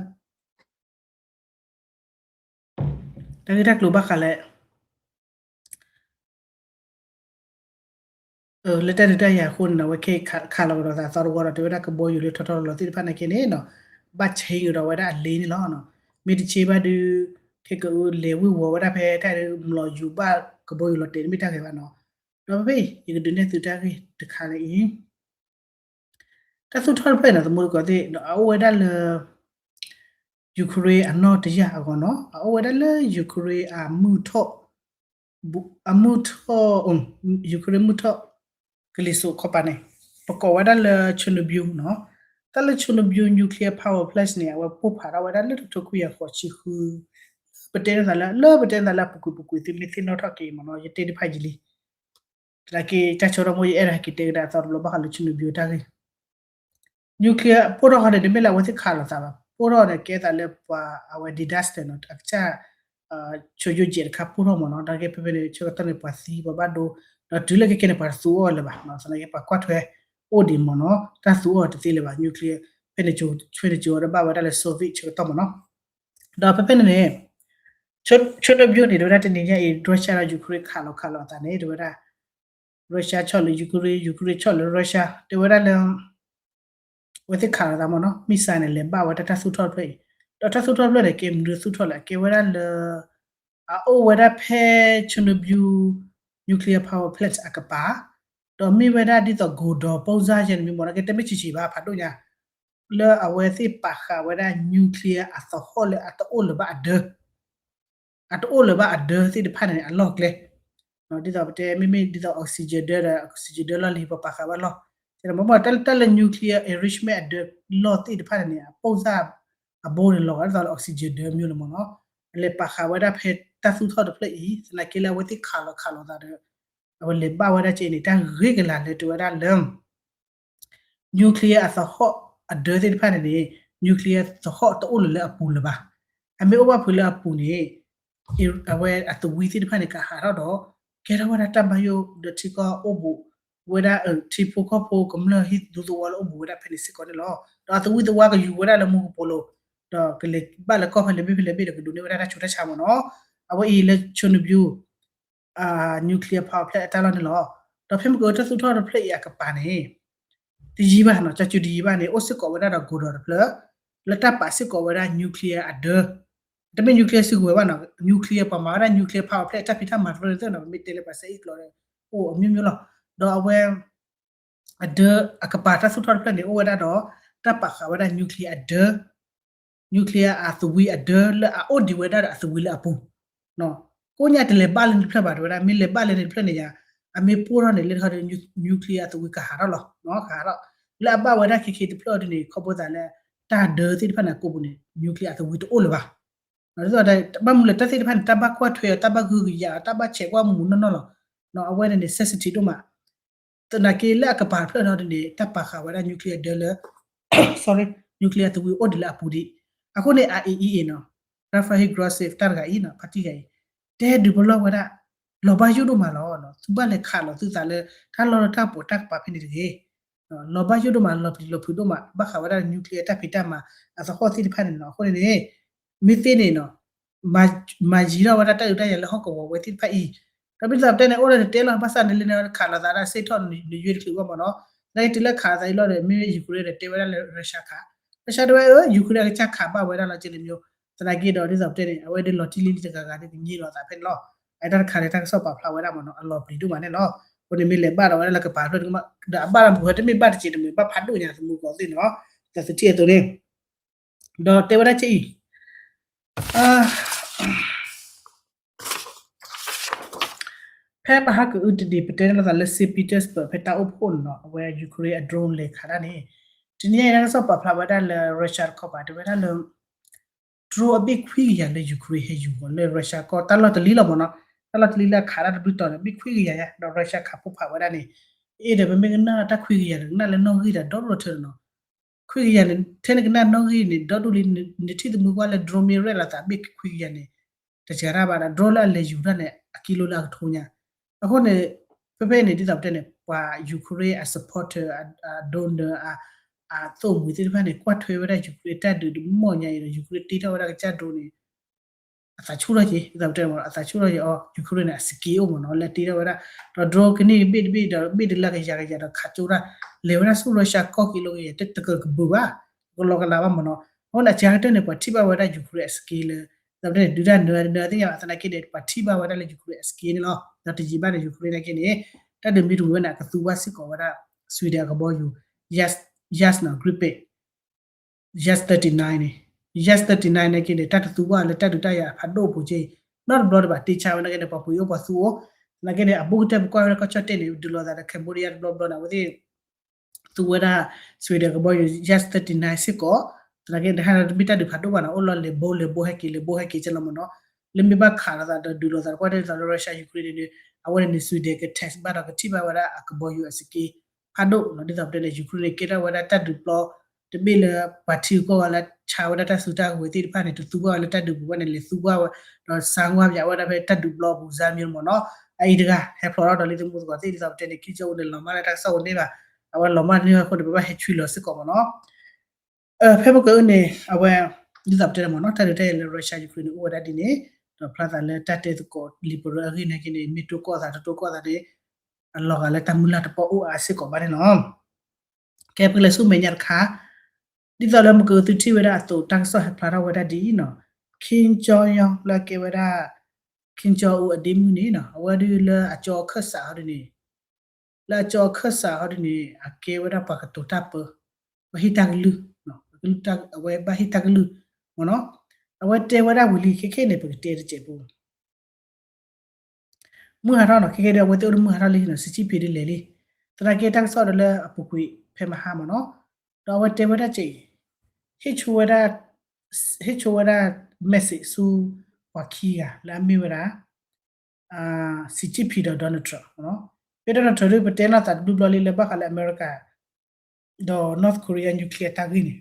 တၢ်ဂ့ၢ်တၢ်ကျိၤဘၣ်ဃးလၢ လၢတၢ်ဒုးတၢ်ယၤအဃိန့ၣ်နီၤ, အဝဲခဲခးလီၤကဒီးသးသီတဝီဒီး တဲဝဲဒၣ်ကဘီယူၤလၢထီထီလီၤလီၤသ့ၣ်တဖၣ်နာ်က့န့ၣ်နီၤ, ဘၣ်ဆဲးကဒီးဝဲဒၣ်အလ့န့ၣ်လီၤ. မ့ၢ်တဆ့ဘၣ်ဒုး ခဲကအုလဲၤဝ့ၤဝီၤဝဲဒၣ်ဖဲတၢ်မ့ၢ်လီၤယူၤဘၣ်ကဘီယူၤလီၤတဲာ်တမ့ၢ်တၢ်ဂ့ၤဘၣ်နီၤ. ဒီးဖဲဖဲအံၤ ယကဒုးနဲၣ်သုတၢ်ဂ့ၣ်တခါလၢအံၤ တၢ်သူၣ်ထီၣ်တဖျၢၣ်အံၤနီၤ သမူတကိးသ့ၣ် အအိၣ်ဝဲဒၣ်လၢ Ukraine အနီၢ်တယၢ်အဂီၢ်နီၤ, အအိၣ်ဝဲဒၣ်လၢ Ukraine အမုၢ်ထီၣ် အမုၢ်ထီၣ် Ukraine မုၢ်ထီၣ် ကလံၤစိးခီပၤန့ၣ် ပကိးဝဲဒၣ်လၢ Chernobyl နီၤ. တၢ်လၢ Chernobyl nuclear power plant န့ၣ် အဝဲပိၢ်ဖးထီၣ်ဝဲဒၣ်လၢတကထိခွံကယၤဃိးဆံဃု ပတဲန့ၢ်သးလၢ လၢပတဲန့ၢ်သးလၢအပူၤကွံာ်ပူၤကွံာ် သုမ့ၢ်သ့ၣ်နီၣ်ထီၣ်က့ၤမ့ၢ်နီၤ ယတဲတဖၣ်ယံာ်လံ သနာ်က့ တၢ်ဆိထီၣ်မိၢ်ယအဲၣ်ဒိးဟဲက့ၤတဲကဒါအသီတဘျီဘၣ်ဃးလၢ Chernobyl တၢ်ဂ့ၢ် nuclear ပိၢ်ထီၣ်ဃီန့ၣ် တမ့ၢ်လၢအဝဲသ့ၣ်ခးလိာ်သးဘၣ်, ပိၢ်ထီၣ်န့ၣ် ကဲသးလၢပှၤအဝဲ disaster နီၤ အကစၢ် ဆိယိၣ်ယဲၢ်တခါပိၢ်ထီၣ်မ့ၢ်နီၤ, ဒီးကဲဖဲဖဲန့ၣ် ဆၢကတီၢ်န့ၣ် ပှၤသံပှၤဘၣ်ဒိ ဒီးတုၤလၢခဲခဲန့ၣ် ပှၤတသူအီၤလၢၤဘၣ်, သနာ်က့ ပှၤကွၢ်ထွဲအိၣ်ဒံးမ့ၢ်နီၤ, တၢ်သူအီၤတသ့လၢၤဘၣ် nuclear ဖဲန့ၣ် ဖဲန့ၣ်ကၠိဒီးဘၣ်ဝဲဒၣ်လၢ Soviet ဆၢကတီၢ်မ့ၢ်နီၤ, ဒီးဖဲဖဲန့ၣ်န့ၣ် Chernobyl န့ၣ် တဲဝဲဒၣ်တနံၤညါအံၤ Russia ဒီး Ukraine ခးလီၤခးလီၤအသးန့ၣ် တဲဝဲဒၣ် Russia ဆီၣ်လၢ Ukraine, Ukraine ဆီၣ်လၢ Russia တဲဝဲဒၣ်လၢ အဝဲသ့ၣ်ခးလီၤသးမ့ၢ်နီၤ, missile န့ၣ် လဲၤဘၣ်ဝဲဒၣ်တၢ်သူၣ်ထီၣ်တဖျၢၣ်အံၤ, ဒီးတၢ်သူၣ်ထီၣ်တဖျၢၣ်န့ၣ် ကဲမနုၤသူၣ်ထီၣ်လဲၣ်, ကဲဝဲဒၣ်လၢ အအိၣ်ဝဲဒၣ်ဖဲ Chernobyl nuclear power plant အကပၤ, ဒီးမ့ၢ်ဝဲဒၣ်ဒ်သိး ကိၢ်ဒီးပိၢ်စၢ်ယဲန့ၣ်မ့ၢ်မ့ၢ်နီၤ, ကဲတမ့ၢ်ဆံးဆံးဘၣ် ဖးဒိၣ်ညါ လၢအဝဲသ့ၣ်ပာ်ဃာ်ဝဲဒၣ် nuclear အသဟီၣ်လၢအတအိၣ်လၢၤဘၣ်အဒၢ အတအိၣ်လၢၤဘၣ်အဒၢသ့ၣ်တဖၣ်န့ၣ် အလီၢ်ကျဲ, ဒ်သိးပတဲမ့မ့ၢ်ဒ်သိး oxygen ဒၢဒီး oxygen ဒၢလီၢ်လံၤ ပပာ်ဃာ်ဝဲလီၢ်, တၢ်လၢ nuclear enrichment အဒၢလီၢ်သ့ၣ်တဖၣ်န့ၣ်န့ၣ် အပိၢ်စၢ်အဘိန့ၣ် လီၤဂာ်ဒ်သိးလၢ oxygen ဒၢမ့ၢ်လီၤမ့ၢ်နီၤ, အလဲၤပာ်ဃာ်ဝဲဒၣ်ဖဲတၢ်သူၣ်ထီၣ်တဖျၢၣ်အံၤ သနာ်က့လၢအဝဲသ့ၣ်ခးလီၤခးလီၤသးဒီး အဝဲလဲၤဘၣ်ဝဲဒၣ်ကဲအံၤန့ၣ် တၢ်ဂ့ၤကလာ်လၢတဲဝဲဒၣ်လၢ nuclear အသဟီၣ်အဒၢသ့ၣ်တဖၣ်န့ၣ်န့ၣ် nuclear သဟီၣ်တအိၣ်လၢၤလၢအပူၤလၢၤဘၣ်. အမ့ၢ်အိၣ်ဘၣ်ဖုးလၢအပူၤန့ၣ် အဝဲအသဝံသ့ၣ်တဖၣ်န့ၣ် ကဟးထီၣ်ဒီး ကဲထီၣ်ဝဲဒၣ်တၢ်ဘၣ်ယိၣ်ဒီးထံကီၢ်အိၣ်ဘူးဝဲဒၣ် ထံဖိကီၢ်ဖိကမျၢၢ်ဟံၣ်ဒူသဝီလၢအိၣ်ဘူးဝဲဒၣ်ဖဲန့ၣ်စ့ၢ်ကီးန့ၣ်လီၤ. ဒီးအသဝံသဝါကယူၤဝဲဒၣ်လၢမူကပိာ်လိၤ ဒီးကလဲၤဘၣ်လၢကီၢ်ဖဲလဲၣ်ဘ့ၣ်ဖဲလဲၣ်ဘ့ၣ်ဒီးကဒိးန့ၢ်ဝဲဒၣ်တၢ်ဆူးတၢ်ဆါမ့ၢ်နီၤ. အဝဲအံၤလၢ Chernobyl nuclear power plant အတၢ်လီၢ်န့ၣ်လီၤ. ဒီးဖဲမ့ၢ်ကတၢၢ်သူၣ်ထီၣ်တဖျၢၣ်အံၤအကပၤန့ၣ် တယံာ်ဘၣ်နီၤ, ကၠီၤစူၤတယံာ်ဘၣ်န့ၣ် အိၣ်စ့ၢ်ကီးဝဲဒၣ်ဒီး ကိၢ်ဒီးတဖျၢၣ် လၢတၢ်ပာ်စ့ၢ်ကီးဝဲဒၣ် nuclear အဒၢ, တမ့ၢ် nuclear စုကဝဲၤဘၣ်နီၤ, nuclear ပှၤမၤဝဲဒၣ် nuclear power plant တၢ်ဖံးတၢ်မၤတဖျၢၣ်န့ၣ်သ့ၣ်နီၤ, ပမ့ၢ်တဲလၢပှၤစဲအံၣ်ကျိာ်ဒီး အိၣ်အမျိုးမျိုးလီၤ. ဒီးအဝဲ အဒၢအကပၤတၢ်သူၣ်ထီၣ်တဖျၢၣ်န့ၣ် အိၣ်ဝဲဒၣ်ဒီး တၢ်ပာ်ဃာ်ဝဲဒၣ် nuclear အဒၢ nuclear အသဝံအဒၢလၢအအိၣ်ဒံးဝဲဒၣ်ဒီးအသဝံလၢအပူၤ, ကိးညါတလဲၤဘၣ်လၢန့ၣ်တဖျၢၣ်ဘၣ် တဲဝဲဒၣ် မ့ၢ်လဲၤဘၣ်လၢန့ၣ်တဖျၢၣ်န့ၣ်ယါ, အမ့ၢ်ပိၢ်ထီၣ်န့ၣ် လၢတခီဒီး nuclear အသဝံကဟးထီၣ်လီၤ, ကဟးထီၣ်, လၢအဘၣ်ဝဲဒၣ်ခံခံတဖျၢၣ်အံၤဒ်န့ၣ် ခီဖျိသးလၢ တၢ်ဒၢသ့ၣ်တဖၣ်န့ၣ်အကိာ်ပူၤန့ၣ် nuclear အသဝံတအိၣ်လၢၤဘၣ်. ဒ်သိးဘၣ်မနုၤလဲၣ် တၢ်သ့ၣ်တဖၣ်န့ၣ် တၢ်ဘၣ်ကွၢ်ထွဲအီၤ တၢ်ဘၣ်ဂုာ်ကယၤအီၤ တၢ်ဘၣ်ဆဲးကွၢ်မူးမူးနီၢ်နီၢ်လီၤ. အဝဲန့ၣ်န့ၣ် sensitive ဒိၣ်မး သနာ်က့လၢအကပၤတဖျၢၣ်ဒီးန့ၣ် တၢ်ပာ်ဃာ်ဝဲဒၣ် nuclear ဒၢလၢ sorry, nuclear သဝံအိၣ်ဒံးလၢအပူၤဒံး. အဃိန့ၣ် IAEA နီၤ Rafael Grossi တၢ်တဂၤအံၤနီၤ ဖါတံၢ်ဂၤအံၤ တဲဒုးပလီၢ်ဝဲဒၣ် လီၤဘၣ်ယိၣ်ဒိၣ်မးလီၤ. သုဘၣ်လဲၤခးလီၤသုသးလၢ တၢ်လီၢ်လၢတၢ်ပီးတၢ်ကပၤဖဲန့ၣ်တဂ့ၤ လီၤဘၣ်ယိၣ်ဒိၣ်မး လီၤပျံၤလီၤဖုးဒိၣ်မး ဘၣ်ဃးဝဲဒၣ် nuclear တၢ်ဖံးတၢ်မၤအသဟီၣ်သ့ၣ်တဖၣ်န့ၣ်လီၤ. အဃိန့ၣ်န့ၣ် မ့ၢ်သ့န့ၣ်နီၤ မၤယံၤထီၣ်ဝဲဒၣ်တၢ်ဒုးတၢ်ယၤလၢဟီၣ်ကဝီၤဝဲသ့ၣ်တဖၣ်အံၤ, ဒီးမ့ၢ်သးပတဲန့ၣ် အိၣ်ဒီးတတဲလီၤ ဘၣ်ဆၣ်န့ၣ်လၢန့ၣ်ခးလီၤသးဒၣ်စ့ၢ်ထီၣ်နယွ့တချုးဘၣ်မ့ၢ်နီၤ, သနာ်က့တုၤလၢခးလီၤသးအံၤလီၤဒီး မ့ၢ် Ukraine ဒီးတဲဝဲဒၣ်လၢ Russia ခး, Russia တဲဝဲ Ukraine အကစၢ်ခးဘၣ်ဝဲဒၣ်လီၤကဲန့ၣ်မ့ၢ်, သနာ်က့ဒီးဒ်သိးပတဲန့ၣ် အဝဲဒၣ်လီၤတံၢ်လံတဂၤဂၤဒ်ကညံလီၤသးဖဲန့ၣ်လီၤ. အတၢ်တခါန့ၣ် တၢ်ကစီၣ်ပာ်ဖျါဝဲဒၣ်မ့ၢ်နီၤ အလီၤပျံၤဒိၣ်မးန့ၣ်လီၤ. အဃိန့ၣ်မ့ၢ်လဲၤဘၣ်ဒီးဝဲဒၣ်လၢကပၤဖျၢၣ် ဒီးအဘၣ်တမုာ်ဝဲတမ့ၢ်ဘၣ်တစဲးတမုာ်ဘၣ်ဖးဒိၣ်ညါသမူကီးသ့ၣ်န့ၣ်လီၤ. တၢ်သထံၣ်အသိးန့ၣ် ဒီးတဲဝဲဒၣ်ကဲအံၤ ဖဲပဟးကအုတဒံး ပတဲန့ၣ်လိာ်သးလၢ Saint Petersburg ဖဲတၢ်အိၣ်ဖှိၣ်န့ၣ်နီၤ အဝဲ Ukraine အ drone လဲၤခးတၢ်န့ၣ်, တနံၤညါအံၤတၢ်ကစီၣ်ပာ်ဖျါဝဲဒၣ်လၢ Russia တခီပၤ တဲဝဲဒၣ်လၢ drone အဘ့ၣ်ခွံကယၤလၢ Ukraine ဟဲယူၤအီၤလၢ Russia ကီၢ် တၢ်လီၢ်တလံလီၤမ့ၢ်နီၤ, တၢ်လီၢ်တလံလၢအခးတၢ်တဘျုးတီၤန့ၣ် ဘ့ၣ်ခွံကယၤယါ ဒီး Russia ခးပိၢ်ဖးဝဲဒၣ်န့ၣ်, အ့ၣ်ဒီးပမ့ၢ်ကနၣ်တၢ်ခွံကယၤဒီး ကနၣ်လၢနီၣ်ဂံၢ်ဒီးဒီတထၢန့ၣ်နီၤ, ခွံ ခွံကယၤန့ၣ် ထဲနကနၣ်နီၣ်ဂံၢ်န့ၣ် ဒီဒူၣ်လံ နထံၣ်သမူကွၢ်လၢ drone မ့ၢ်ရဲၣ်လီၤသးဘ့ၣ်ခွံကယၤန့ၣ် တစှၤတၢ်ဘၣ်ဒီး drone လၢအလဲၤယူၤတၢ်န့ၣ် အကံလိလၢအကထိညါ. အဃိန့ၣ် ဖဲဖဲန့ၣ် ဒ်သိးပတဲန့ၣ် ပှၤ Ukraine အ supporter အ donor အ အသိၣ်မှံၤသ့ၣ်တဖၣ်န့ၣ် ကွၢ်ထွဲဝဲဒၣ် Ukraine တၢ်ဒုးတမီၢ်ညါအံၤဒီး Ukraine တ့ထီၣ်ဝဲဒၣ်ကစၢ် drone န့ၣ် အသးဆူၣ်ထီၣ်က့ၤ ဒ်သိးပတဲမ့ၢ် အသးဆူၣ်ထီၣ်က့ၤအီၤ Ukraine န့ၣ် အ skill အိၣ်မ့ၢ်နီၤ လၢတ့ထီၣ်ဝဲဒၣ် ဒီး drone ကနံၣ်ဘ့ၣ်တဘ့ၣ်ဒီး ဘ့ၣ်တလၢကယၤကယၤဒီးခးကၠိတၢ် လဲၤဝဲဒၣ်ဆူ Russia ကီၢ်က့ၤလိကယၤ တကကဘုးဘၣ် ကလီကလးဘၣ်မ့ၢ်နီၤ. အဃိန့ၣ် အစှၤကတၢၢ်န့ၣ် ပှၤထံၣ်ဘၣ်ဝဲဒၣ် Ukraine အ skill လၢ ဒ်သိးပတဲန့ၣ် ဒုးတၢ်နၢၤနၢၤသ့ၣ်ညါဘၣ်သနာ်က့န့ၣ် ပှၤထံၣ်ဘၣ်ဝဲဒၣ်လၢ Ukraine အ skill န့ၣ်လီၤ. ဒီးတယံာ်ဘၣ်န့ၣ် Ukraine နာ်က့န့ၣ် တၢ်ဒုးမ့ၢ်တဝံၤဝဲန့ၣ် အကသူဘၣ်စ့ၢ်ကီးဝဲဒၣ် Sweden အကဘီယူၤ Jas Jas နီၤ Gripen Jas thirty-nine န့ၣ် Jas thirty-nine နာ်က့န့ၣ် တၢ်တသူဘၣ်လၢတၢ်ဒုးတၢ်ယၤဖးဒိၣ်အပူၤက့ နီတဘျီတဘၣ်တ့ဆါဝဲနာ်က့န့ၣ် ပှၤပှ့ၤအိၣ်ပှၤသူအိၣ် သနာ်က့န့ၣ် အဘူးကတၢၢ်ပကွၢ်ဝဲဒၣ်ကီၢ်ကၠီၣ်တဲၣ်န့ၣ် ဒုးလိာ်သးဒီး Cambodia တဘျီဘျီန့ၣ် အဝဲသ့ၣ် သူဝဲဒၣ် Sweden ကဘီယူၤ Jas thirty-nine စ့ၢ်ကီး သနာ်က့န့ၣ် တဟါတမ့ၢ်တၢ်ဒုးဖးဒိၣ်ဘၣ်နီၤ အိၣ်လီၤလဲၤဘိလဲၤဘိဟဲက့ၤ လဲၤဘိဟဲက့ၤကဲလီၤမ့ၢ်နီၤ လၢမ့ၢ်ဘၣ်ခးလိာ်သးဒီးဒုးလိာ်သးတကွၢ်တၢ်ဒ်သိးလၢ Russia Ukraine န့ၣ် အဝဲန့ၣ်န့ၣ် Sweden က test ဘၣ်ဒီးကထံၣ်ဘၣ်ဝဲဒၣ်အကဘီယူၤအ skill ဖးဒိၣ်နီၤ ဒ်သိးပတဲန့ၣ် Ukraine န့ၣ် ကဲထီၣ်ဝဲဒၣ်တၢ်ဒုးပျီ တဘ့ၣ်လၢ ပှၤထံဂုၤကီၢ်ဂၤလၢဆါဝဲဒၣ်တၢ်စုတၢ်ကဝဲၤသ့ၣ်တဖၣ်န့ၣ် တသူဘၣ်ဝဲလၢတၢ်ဒုးပူၤဘၣ်န့ၣ် လဲၤသူဘၣ်ဝဲ ဒီးစါဝါပယးဝဲဒၣ်ဖဲတၢ်ဒုးပျီအပူၤစါမံၤမ့ၢ်နီၤ အအံၤတဂၤ ဟဲဖျိးထီၣ်ဒီးလံသမူသကိးသ့ၣ်ဒ်သိးပတဲန့ၣ် ခံကၠီအိၣ်န့ၣ် လီၤမၢ်လၢတၢ်ကစီၣ်အိၣ်န့ၣ်ဘၣ် အဝဲလီၤမၢ်န့ၢ်အဃိန့ၣ် ပဘၣ်ဟဲဆွံလီၤစ့ၢ်ကီးမ့ၢ်နီၤ ဖဲပကအိၣ်န့ၣ် အဝဲ ဒ်သိးပတဲမ့ၢ်နီၤ တၢ်ဒုးတၢ်ယၤလၢ Russia Ukraine န့ၣ် အိၣ်ဝဲဒၣ်ဒ်န့ၣ် ဒီးဖျါသးလၢတၢ်တဲသကိးလံာ်ပရၢအဂ့ၢ်နာ်က့န့ၣ် မ့ၢ်တိကိၢ်သးတတိကိၢ်သးန့ၣ် အလီၤဂာ်လၢတၢ်မုၢ်လၢ်တပီၢ်အိၣ်အါစ့ၢ်ကီးဘၣ်န့ၣ်လီၤ. ကဲပကလဲၤဆူမဲာ်ညါတခါ ဒ်သိးလၢမုၢ်ကသံထံၣ်ဝဲဒၣ်အသိး တၢ်ကစီၣ်ဟဲဖျါထီၣ်ဝဲဒၣ်ဒ်အံၤနီၤ Kim Jong Un လၢအကဲဝဲဒၣ် Kim Jong Un အဒ့မုၣ်န့ၣ်နီၤ အဝဲဒၣ်လၢအကၠီအခၢၣ်စးဟီဒ်န့ၣ် လၢအကၠီအခၢၣ်စးဟီဒ်န့ၣ် အကဲဝဲဒၣ်ပှၤကတိၤတၢ်ပၢ ပှၤဟ့ၣ်တၢ်ကလုၢ် အဝဲဘၣ်ဟ့ၣ်တၢ်ကလုၢ်မ့ၢ်နီၤ အဝဲတဲဝဲဒၣ်ဝံၤလံ ခဲခဲန့ၣ် ပကတဲတစဲးဖိ မုၢ်ဟးထီၣ်နီၤ ခဲခဲဒီးအဝဲသ့ၣ်အိၣ်တမုၢ်ဟးထီၣ်လံနီၤ စံးကၠံဖံးဒ်လဲၣ်လံ သနာ်က့တၢ်ကစီၣ်ဒီးလၢအပူၤကွံာ်ဖဲမဟါမ့ၢ်နီၤ ဒီးအဝဲတဲဝဲဒၣ်စဲးအံၤ ဟ့ၣ်ဆိဝဲဒၣ် ဟ့ၣ်ဆိဝဲဒၣ် message ဆူ ပှၤခံဂၤလၢအမ့ၢ်ဝဲဒၣ် စံးကၠံဖံးဒီး Donald Trump မ့ၢ်နီၤ ဖဲ Donald Trump ဒ်ပတဲလိာ်သးတဘျီဘျီလံလၢဘၣ်ဃးလၢအမဲရကၤ ဒီး North Korea nuclear တၢ်ဂ့ၢ်န့ၣ်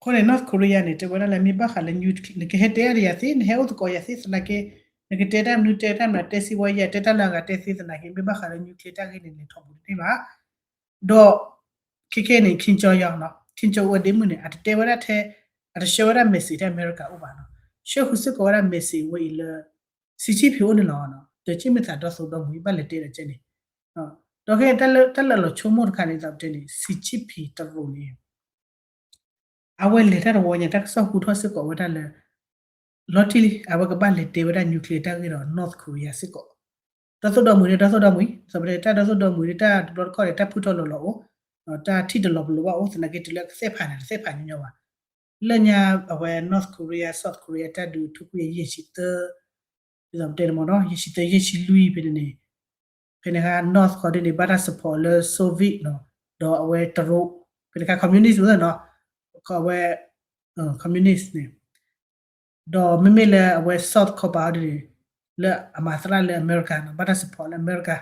အဃိန့ၣ် North Korea န့ၣ် တဲဝဲဒၣ်လၢမ့ၢ်ဘၣ်ဃးလၢ nuclear နကဟဲတဲအါဒံးယၤသ့ နဟဲအိၣ်သကိးယၤသ့ သနာ်က့ နကတဲတၢ်မနုၤတဲတၢ်မနုၤ တဲစံးဝဲယၤ တဲတၢ်လၢအဂၤတဲသ့ သနာ်က့ မ့ၢ်ဘၣ်ဃးလၢ nuclear တၢ်ဂ့ၢ်န့ၣ် လဲၤထီၣ်ပူၤတန့ၢ်ဘၣ် ဒီး ခဲခဲန့ၣ် Kim Jong Un နီၤ Kim Jong Un အဒ့မုၣ်န့ၣ် အတတဲဝဲဒၣ်ထဲ အတဆှၢဝဲဒၣ် message ထဲအမဲရကၤအိၣ်ဘၣ်နီၤ ဆှၢဃုာ်စ့ၢ်ကီးဝဲဒၣ် message ဝဲအံၤလၢ စံးကၠံဖံးအိၣ်န့ၣ်လီၤ. ဒီးကၠံမ့ၢ်သးဒီသိးဒီမှံၤဘၣ်လဲၤတဲဒီးကဲန့ၣ် ဒီးခဲတၢ်လၢအလီၤဆိကမိၣ်တခါန့ၣ် ဒ်သိးပတဲန့ၣ် စံးကၠံဖံးတရူးန့ၣ် အဝဲလဲၤတၢ်တဝီညါ တၢ်ကစီၣ်ဟူထီၣ်စ့ၢ်ကီးဝဲဒၣ်လၢ လီၤတံၢ်လံ အဝဲကဘၣ်လဲၤတဲဝဲဒၣ် nuclear တၢ်ဂ့ၢ်ဒီး North Korea စ့ၢ်ကီး ဒီသိးဒီမှံၤန့ၣ် ဒီသိးဒီမှံၤ ဒ်သိးပတဲတၢ်ဒီသိးဒီမှံၤန့ၣ် တၢ်တဘျီတခီၣ်န့ၣ် တၢ်ဖုၣ်ထီၣ်လီၤလီၤအိၣ် တၢ်ထံၣ်တလီၤပလိာ်ဘၣ်အိၣ် သနာ်က့တုၤလၢကသဲၣ်ဖးန့ၣ် တသဲၣ်ဖးညီညီဘၣ် လၢညါအဝဲ North Korea South Korea တၢ်ဒုးထုးကွံာ်ယဲၢ်ဆံသၢ ဒ်သိးပတဲန့ၣ်မ့ၢ်နီၤ ယဲၢ်ဆံသၢ ယဲၢ်ဆံလွံၢ်ဖဲန့ၣ်န့ၣ် ဖဲန့ၣ်အခါ North ခီဒ်န့ၣ် ဘၣ်တၢ် support လၢ Soviet နီၤ ဒီးအဝဲတရူး ဖဲန့ၣ်အခါ communist ဝဲနီၤ ခီအဝဲ communist န့ၣ် ဒီးမ့မ့ၢ်လၢအဝဲ South ခီပၤဒ်န့ၣ် လၢအမၤသရၣ်လၢအမဲရကၤနီၤ ဘၣ်တၢ် support လၢအမဲရကၤ ဒ်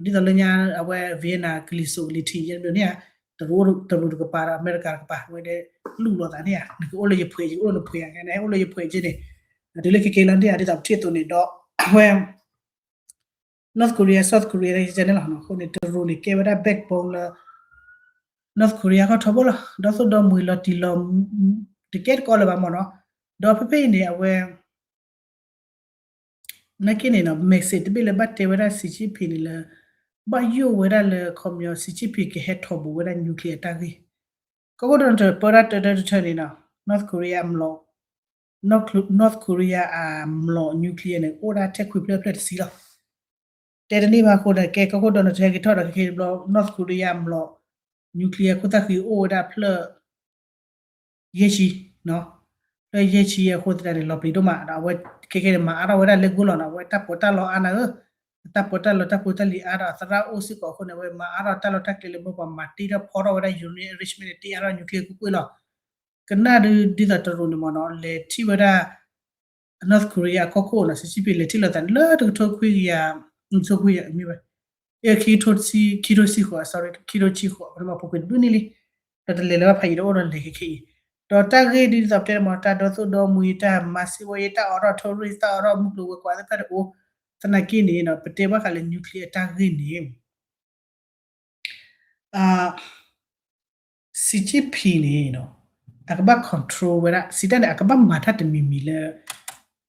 သိးလၢညါအဝဲ Vienna ကလံၤစိးကလံၤထံးယဲၢ်မ့ၢ်န့ၣ်ဧါ တရူးတကပၤဒီးအမဲရကၤတကပၤ အဝဲဒၣ်လူၢ်လိာ်သးန့ၣ်ဧါ နကအိၣ်လၢယဖှဲး ယကအိၣ်လၢနဖှဲးဧါ နဟဲအိၣ်လၢယဖှဲးက့န့ၣ် တုၤလၢခဲက့ၤလီၤန့ၣ်ဧါ ဒ်သိးပထံၣ်အသိးန့ၣ်ဒီး အဝဲ North Korea South Korea န့ၣ်လီၤ အဃိန့ၣ် တရူးန့ၣ် ကဲဝဲဒၣ် backbone လၢ North Korea ခီထီဘိလီၤ ဒီသိးဒီမှံၤလီၤတံၢ်လီၤ တကဲတကီလၢၤဘၣ်မ့ၢ်နီၤ ဒီးဖဲဖဲအံၤန့ၣ် အဝဲ နာ်က့န့ၣ်နီၤ message တဘ့ၣ်လၢဘၣ်တဲဝဲဒၣ် စံးကၠံဖံးန့ၣ်လၢ ဘၣ်ယိၣ်ဝဲဒၣ်လၢခီပညီ စံးကၠံဖံးကဟဲထီၣ်ဘူးဝဲဒၣ် nuclear တၢ်ဂ့ၢ် ကီၢ်ခိၣ်ဒီးနထၢၣ်ပၢတၢ်တၢတၢတထၢန့ၣ်နီၤ North Korea အမျိာ် North Korea အမျိာ် nuclear န့ၣ် အိၣ်ဒၣ်ထဲခွံဖျၢၣ်ဖျၢၣ်တဆံလီၤ တဲတန့ၢ်ဘၣ်အဃိဒီး ကဲကီၢ်ခိၣ်ဒီးနထၢၣ်ဟဲက့ၤထီၣ်ဒီးခဲက့ၤတဘျီ North Korea မျိာ် nuclear ခိၣ်သၣ်ဃံအိၣ်ဝဲဒၣ်ဖျၢၣ် ယဲၢ်ဆံ ဖျၢၣ်ယဲၢ်ဆံအဃိသတးန့ၣ် လီၤပျံၤဒိၣ်မး ဒီးအဝဲခဲကဲန့ၣ် မၤအါထီၣ်ဝဲဒၣ်လၢဂိၢ်လီၤနီၤ အဝဲတၢ်ပီးတၢ်လီအါနၤဧၢ တၢ်ပီးတၢ်လီ တၢ်ဖိတၢ်လံၤအါဒီးအသရၣ်အိၣ်စ့ၢ်ကီးအဃိန့ၣ် အဝဲမၤအါထီၣ်တၢ်လီၢ်တၢ်ကျဲလၢမ့ၢ်ပှၤမၤတ့ထီၣ်ဖီထီၣ်ဝဲဒၣ် uranium enrichment န့ၣ် တ့အါထီၣ် nuclear ကွ့ၢ်ကွ့ၢ်လီၤ ကနၣ်ဒုးဒ်သိးတရူးန့ၣ်မ့ၢ်နီၤ လဲၤထံၣ်ဝဲဒၣ် North Korea အကီၢ်ခိၣ်နီၤ စံးကၠံဖံးလဲၤထံၣ်လိာ်သးန့ၣ် လၢတကထိခွံကယၤ တကထိခွံကယၤ မ့ၢ်ဝဲ ခံထိဆံ ခံထိဆံဃိး sorry ခံထိဆံဃိး ပမ့ၢ်ပူၤကွံာ်တဒူၣ်န့ၣ်လံ ဒီးတလဲၤလၢၤဘၣ်ဖးယံာ်ဒီးအိၣ်ဒီးလဲၤခဲခဲအံၤ, ဒီးတၢ်ဂ့ၢ်ဒ်သိးပတဲမ့ၢ် တၢ်ဒီသိၣ်ဒီမှံၤ တၢ်မၤစံးဝဲယဲ တၢ်အိးထီၣ် tourist တၢ်အိးထီၣ်မုၢ်ကျိၤဝဲၤကွာ်သ့ၣ်တဖၣ်တအိၣ်, သနာ်က့န့ၣ် ပတဲဘၣ်ဃးလၢ nuclear တၢ်ဂ့ၢ်န့ၣ် Xi Jinping န့ၣ် အကဘၣ် control ဝဲဒၣ် စံးတၢ်န့ၣ် အကဘၣ်မၤတၢ်တမံၤမံၤလၢ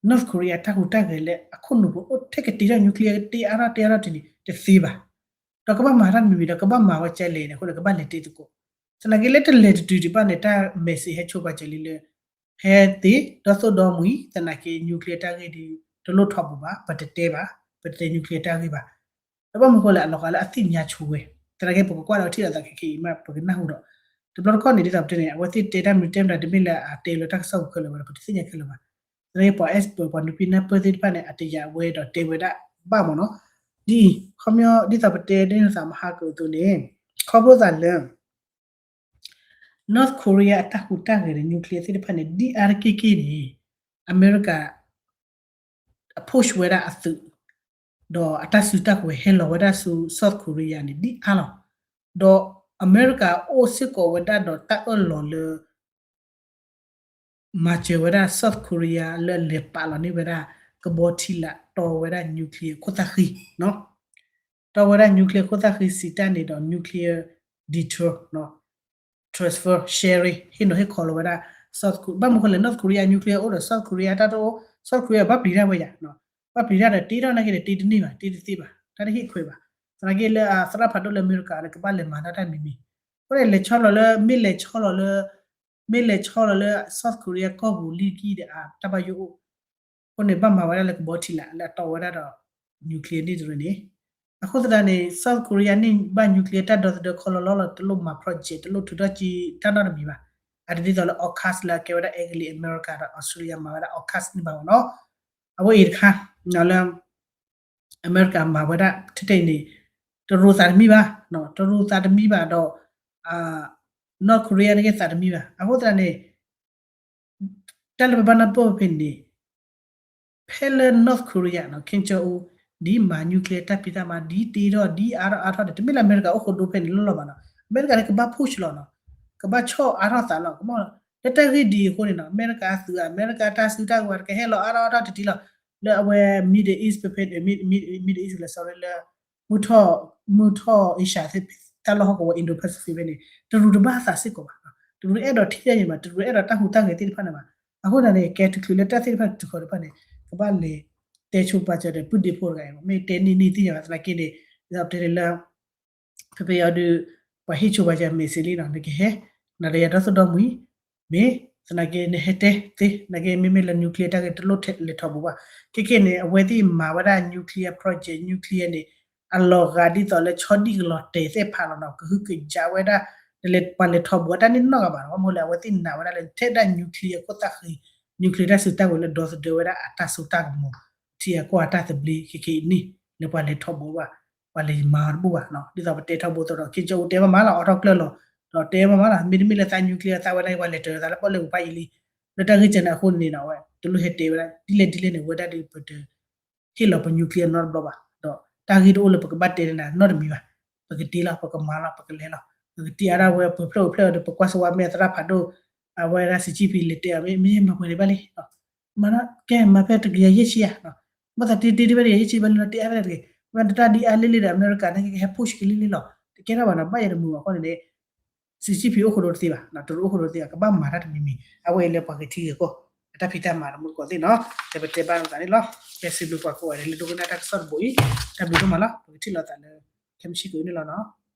North Korea တၢ်ဟူးတၢ်ဂဲၤလၢအခိၣ်နူာ်ပူၤ အိၣ်ထဲကတ့ထီၣ် nuclear ကတ့အါထီၣ်တ့အါထီၣ်တ့န့ၣ် တသ့ဘၣ်. ဒီးကဘၣ်မၤတၢ်တမံၤမံၤဒီး ကဘၣ်မၤဝဲကဲလဲၣ်န့ၣ် အဃိန့ၣ် ကဘၣ်လဲၤတဲသကိး, သနာ်က့လၢတလဲၤတတုၤဒံးဘၣ်န့ၣ် တၢ် message ဟဲဆိပာ်စၢၤလံလၢ ဟဲသ့ ဒီသိၣ်ဒီမှံၤ သနာ်က့ nuclear တၢ်ဂ့ၢ်ဒီး တလိၣ်ထီဘိးဘၣ်, ပတတဲဘၣ်, ပတတဲ nuclear တၢ်ဂ့ၢ်ဘၣ်. ဒီးဘၣ်မနုၤဃိလဲၣ် အလီၤဂာ်လၢအသ့ၣ်ညါဆိဝဲ, သနာ်က့ ပကကွၢ်ဒီးထံၣ်လိာ်သးခဲခဲအံၤမး ပကနၢ်ဟူဒီး တဘျီတခီၣ်န့ၣ် ဒ်သိးပတဲန့ၣ် အဝဲသ့ၣ်တဲတၢ်မနုၤတဲမတၤ တမ့ၢ်လၢအတဲလၢတၢ်ကစီၣ်ပူၤခဲလၢာ်ဘၣ်ဒီး ပတသ့ၣ်ညါခဲလၢာ်ဘၣ်. သနာ်က့ ပှၤ expert ပှၤနုာ်ဖံနၢ်ပၢၢ်သ့ၣ်တဖၣ်န့ၣ် အတယာ်ဝဲဒီးတဲဝဲဒၣ်ဘၣ်မ့ၢ်နီၤ. ဒ်အံၤ ခီပညီ ဒ်သိးပတဲဒ်န့ၣ်သးမဟါကၢၤအသိးန့ၣ် ခီဖျိသးလၢ North Korea အတၢ်ဟူးတၢ်ဂဲၤဒီး nuclear သ့ၣ်တဖၣ်န့ၣ် ဒ်အါတက့ၢ်က့ၢ်န့ၣ် အမဲရကၤ အ push ဝဲဒၣ်အသုး ဒီးအတၢ်စုတၢ်ကဝဲၤဟဲလီၤဝဲဒၣ်ဆူ South Korea န့ၣ် ဒ်အါလီၤ. ဒီးအမဲရကၤအိၣ်စ့ၢ်ကီးဝဲဒၣ်ဒီးတၢ်အၢၣ်လီၤလၢ မၤစၢၤဝဲဒၣ် South Korea လၢလဲၤပာ်လီၤန့ၢ်ဝဲဒၣ် ကဘီထံလာ် တီဝဲဒၣ် nuclear ခိၣ်သၣ်ဃံ တီဝဲဒၣ် nuclear ခိၣ်သၣ်ဃံစံးတၢ်န့ၣ်ဒီး nuclear deterrent, transfer, sharing ဟ့ၣ်နီၤဟ့ၣ်ခီလီၤဝဲဒၣ် South Korea ဘၣ်မနုၤဃိလဲၣ် North Korea nuclear အိၣ်ဒီး South Korea တၢ်တအိၣ် South Korea ဘၣ်ပျံၤတၢ်ဝဲယၤ, ဘၣ်ပျံၤတၢ်ဒီးတ့ထီၣ်နာ်က့ဒီးတ့တန့ၢ်ဘၣ် တ့တသ့ဘၣ် တၢ်တဟ့ၣ်ခွဲးဘၣ်. သနာ်က့လၢအသရၣ်ဖးဒိၣ်လၢအမဲရကၤလၢကဘၣ်လဲၤမၤတၢ်တၢ်မံၤမံၤ, အဃိန့ၣ်လဲၤဆီလီၤလၢ မ့ၢ်လဲၤဆီလီၤလၢ မ့ၢ်လဲၤဆီလီၤလၢ South Korea ကီၢ်ပူၤလံကံဒီး အတၢ်ဘၣ်ယိၣ်အိၣ်, အဃိန့ၣ် ဘၣ်မၤဝဲဒၣ်လၢကဘီထံလာ်လၢအတီဝဲဒၣ်ဒီး nuclear န့ၣ်တရၢန့ၣ်, အဃိသတးန့ၣ် South Korea န့ၣ်ဘၣ် nuclear တၢ်ဒီသဒၢခီလီၤလီၤလီၤ တလိၣ်မၤ project တလိၣ်ထုးထီၣ်က့ၤတၢ်နီတမံၤဘၣ်. အတဒ်သိးလၢ AUKUS လၢအကဲဝဲဒၣ် English အမဲရကၤဒီး Australia မၤဝဲဒၣ် AUKUS န့ၣ်ဘၣ်မ့ၢ်နီၤ, အဝဲအံၤတခါ လၢ အမဲရကၤမၤဝဲဒၣ်ထဲထဲအံၤန့ၣ် တရူးသးတမံဘၣ်, တရူးသးတမံဘၣ်ဒီး North Korea န့ၣ်က့သးတမံဘၣ်. အဃိသတးန့ၣ် တၢ်လၢပဘၣ်နၢ်ပၢၢ်ဖဲန့ၣ် ဖဲလၢ North Korea နီၤ Kim Jong Un ဒ်မၤ nuclear တၢ်ဖံးတၢ်မၤ ဒ်တ့ထီၣ် ဒ်အါထီၣ်အါထီၣ်န့ၣ် တမ့ၢ်လၢအမဲရကၤအိၣ်ဃိဒိဖဲန့ၣ်လီၤလီၤဘၣ်နီၤ. အမဲရကၤန့ၣ်ကဘၣ် push လီၤနီၤ, ကဘၣ်ဆီၣ်အါထီၣ်သးလီၤ. ကမၣ်လၢတၢ်ဂ့ၢ်ဒ်အံၤအဃိန့ၣ်နီၤ အမဲရကၤအသုး အမဲရကၤတၢ်စုတၢ်ကဝဲၤ ကဟဲလီၤအါထီၣ်အါထီၣ်တတံၤလီၤ. လၢအဝဲ Middle East ဖဲဖဲ Middle East လဲၤ sorry လၢ မုၢ်ထီၣ် မုၢ်ထီၣ် Asia သ့ၣ် တၢ်လီၢ်ဟီၣ်ကဝီၤ Indo-Pacific ဖဲန့ၣ် တရူးတဘၣ်သးစ့ၢ်ကီးဘၣ်. တရူးအဲၣ်ဒိးထံၣ်တၢ်ယံၤမး တရူးအဲၣ်ဒိးတၢ်ဟူးတၢ်ဂဲၤသ့ၣ်တဖၣ်န့ၣ်ဘၣ်. အဃိသတးန့ၣ် ကဲတချုးလၢတၢ်သ့ၣ်တဖၣ်တခီတဖၣ်န့ၣ် ကဘၣ်လဲၤတဲဆိပာ်စၢၤဒီး ပုၢ်ဒ့ဖိတဂၤအံၤ မ့ၢ်တဲန့ၢ်န့ၢ်သ့ၣ်ညါဘၣ်သနာ်က့န့ၣ် ဒ်သိးပတဲန့ၣ်လၢ ဖဲဖဲအံၤဒီး ပှၤဟ့ၣ်ဆိပာ်စၢၤ message လံနီၤ နကဟဲ နၤဒီးယၤဒီသိၣ်ဒီမှံၤ မ့ၢ်သနာ်က့နဟဲတဲသ့ သနာ်က့မ့မ့ၢ်လၢ nuclear တၢ်ဂ့ၢ်တလိၣ်လဲၤထီဘိးဘၣ်. ခဲခဲန့ၣ် အဝဲသ့ၣ်မၤဝဲဒၣ် nuclear project nuclear န့ၣ် အလီၤဂာ်ဒ်သိးလၢဆီဒံၣ်ကလီၤတဲာ်သ့ၣ်ဖးလီၤနီၤ ကဟုကယာ်ဝဲဒၣ် ပှၤလဲၤထီဘိးတၢ်န့ၣ်နီတဂၤဘၣ်နီၤ ဘၣ်မနုၤလဲၣ် အဝဲသ့ၣ်နာ်ဝဲဒၣ်လၢထဲဒၣ် nuclear ခိၣ်သၣ်ဃံ nuclear တၢ်စုတၢ်ကဝဲၤလၢဒီသဒၢဝဲဒၣ်အတၢ်စိတၢ်ကမီၤ ထံအကီၢ်အတၢ်သဘျ့ခဲခဲအံၤန့ၣ် လၢပှၤလဲၤထီဘိးဘၣ် ပှၤလဲၤမၤတဘိးဘၣ်နီၤ ဒ်သိးပတဲထီဘိသိးဒီး ခ့ကၠီအိၣ်တဲမးမးလီၤ အိးထီၣ်ကျၢၢ်လီၤ ဒီးတဲမးမးလီၤ မ့တမ့ၢ်လၢသး nuclear သးဝဲဒၣ်ပှၤလဲၤတၢၤသးလၢပီၣ်လဲၣ်ပူၤဖးယံာ်လံ လၢတၢ်ဂ့ၢ်ကဲန့ၣ်အဃိန့ၣ်နီၤ အဝဲတလိၣ်ဟဲတဲဝဲဒၣ် ဒ်လဲၣ်ဒ်လဲၣ်န့ၣ် ဝဲဒၣ်ဒီးပတ ဟ့ၣ်လီၤပ nuclear နီတဘျီဘၣ် ဒီးတၢ်ဂ့ၢ်တအိၣ်လၢပကဘၣ်တဲနၤနီတမံၤဘၣ် ပကတ့လီၤ ပကမၤလီၤ ပကလဲၤလီၤ ပကတ့အါဒၣ်ဝဲပှဲၤဖျၢၣ်အိၣ်ဖျဲၣ်ဒီး ပကွၢ်စဝါမဲာ်သရၣ်ဖးဒိၣ် အဝဲဒၣ် Xi Jinping လဲၤတဲအီၤ မ့ၢ်မၤပှဲၤဒံးဘၣ်လံ မၤကဲမၤဖဲတကယၤယဲၢ်ဆံယၤ ဘၣ်သးတ့တ့တဖဲတကယၤယဲၢ်ဆံဘၣ်လံလီၤ တ့အါဖဲတဂ့ၤ မ့ၢ်တၢ်ဒ်အါလံလံဒီး အမဲရကၤန့ၣ်ကဟဲ push ကလံလံလီၤ တကဲထီၣ်ဘၣ်နီၤ ဘၣ်ယၤတမုာ်ဘၣ်အဃိန့ၣ်န့ၣ် Xi Jinping အိၣ်ဃိဒိတသ့ဘၣ် တရူးအိၣ်ဃိဒိတသ့ဘၣ် ကဘၣ်မၤတၢ်တမံၤမံၤ အဝဲအံၤလၢပှၤဂ့ၤထံဂ့ၤကီၢ် အတၢ်ဖံးတၢ်မၤတမူတကိးသ့ၣ်နီၤ တဲပတဲဘၣ်သးန့ၣ်လီၤ ကဲစံးဘျုးပှၤကိးဂၤဒဲးလၢဒိကနၣ်တၢ်ကစီၣ်တဘိအံၤ တၢ်ဘျုးဒိၣ်မးလီၤ ပကထံၣ်လိာ်သးလၢ ခဲမုၢ်ဆ့ၣ်ကီးန့ၣ်လီၤနီၤ